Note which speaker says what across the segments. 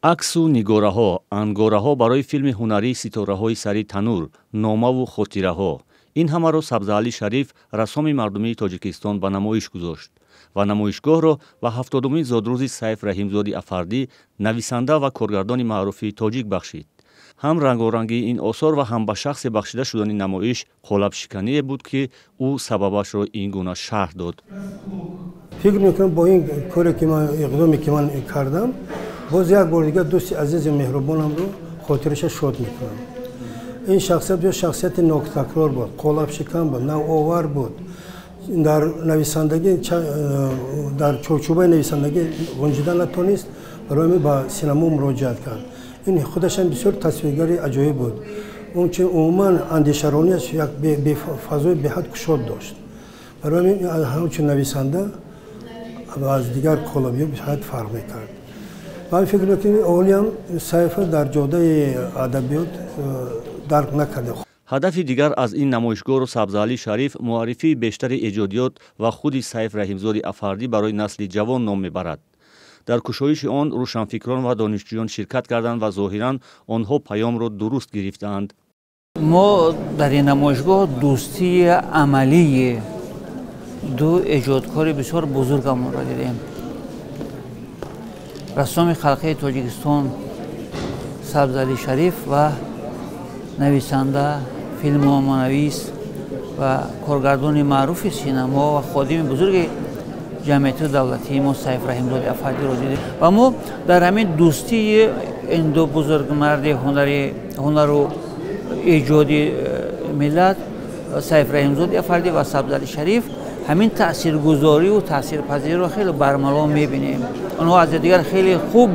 Speaker 1: Аксу нигораҳо, ангораҳо барои филми ҳунарии «Ситораҳои сари танур», номаву хотираҳо, ин ҳамаро Сабзаалӣ Шариф, рассоми мардумии Тоҷикистон, ба намоиш гузошт ва намоишгоҳро ба 70-умин зодрӯзи Сайф Раҳимзоди Афардӣ, нависанда ва коргардони маъруфи тоҷик, бахшид. Ҳам рангорангии ин осор ва ҳам ба шахсе бахшида шудани намоиш қолабшикание буд, ки ӯ сабабашро ин гуна шарҳ дод.
Speaker 2: Фикр мекунам, бо ин коре ки ман, иқдоме ки ман кардам, боз як бор дигар дӯсти азизи меҳрубонамро хотираша шод мекунам. Ин шахсият бисёр шахсияти нотакрор буд, қолабшикан буд, навовар буд, дар нависандагӣ дар чорчӯбаи нависандагӣ ғунҷида натонист, барои ҳамин ба синамо муроҷиат кард. Ин худашам бисёр тасвиргари аҷоиб буд. Ончи умуман андешаронияш як фазои беҳад кушод дошт. Барои ҳамин ҳамчун нависанда аз дигар қолабиҳо беҳад фарқ мекард. Ман фикр мекунам, олиам Сайфа дар ҷодаи адабиёт дарк накарда.
Speaker 1: Ҳадафи дигар аз ин намоишгоҳро Сабзаалӣ Шариф муаррифии бештари эҷодиёт ва худи Сайф Раҳимзоди Афардӣ барои насли ҷавон ном мебарад. Дар кушоиши он рӯшанфикрон ва донишҷӯён ширкат карданд ва зоҳиран онҳо паёмро дуруст гирифтаанд.
Speaker 3: Мо дар ин намоишгоҳ дӯстии амалии ду эҷодкори бисёр бузургамонро дидем: рассоми халқии Тоҷикистон Сабзалӣ Шариф ва нависанда, филмноманавис ва коргардони маъруфи синамо ва ходими бузурги ҷамъиятию давлатии мо Сайф Раҳимзоди Афандиро дидем. Ва мо дар ҳамин дӯстии ин ду бузургмарди ҳунару эҷоди миллат, Сайф Раҳимзоди Афандӣ ва Сабзалӣ Шариф, ҳамин таъсиргузорию таъсирпазириро хеле бармало мебинем. Онҳо аз дигар хеле хуб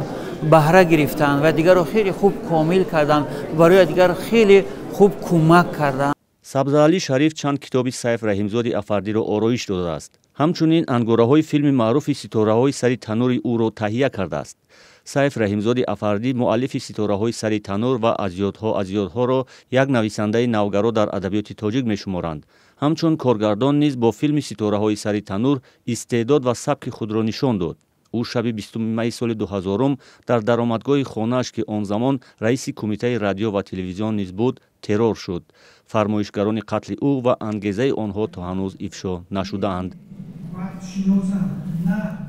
Speaker 3: баҳра гирифтанд ва дигарро хеле хуб комил карданд, барои дигар хеле хуб кӯмак карданд.
Speaker 1: Сабзаалӣ Шариф чанд китоби Сайф Раҳимзоди Афардиро ороиш додааст. Ҳамчунин ангораҳои филми маъруфи «Ситораҳои сари танури» ӯро таҳия кардааст. Сайф Раҳимзоди Афардӣ, муаллифи «Ситораҳои сари танур» ва «Аз ёдҳо, аз ёдҳо»-ро як нависандаи навгаро дар адабиёти тоҷик мешуморанд. Ҳамчун коргардон низ бо филми «Ситораҳои сари танур» истеъдод ва сабки худро нишон дод. Ӯ шаби 20 майи соли 2000-ум дар даромадгоҳи хонааш, ки он замон раиси Кумитаи радио ва телевизион низ буд, террор шуд. Фармоишгарони қатли ӯ ва ангезаи онҳо то ҳанӯз ифшо нашудаанд.
Speaker 4: Шиносам на.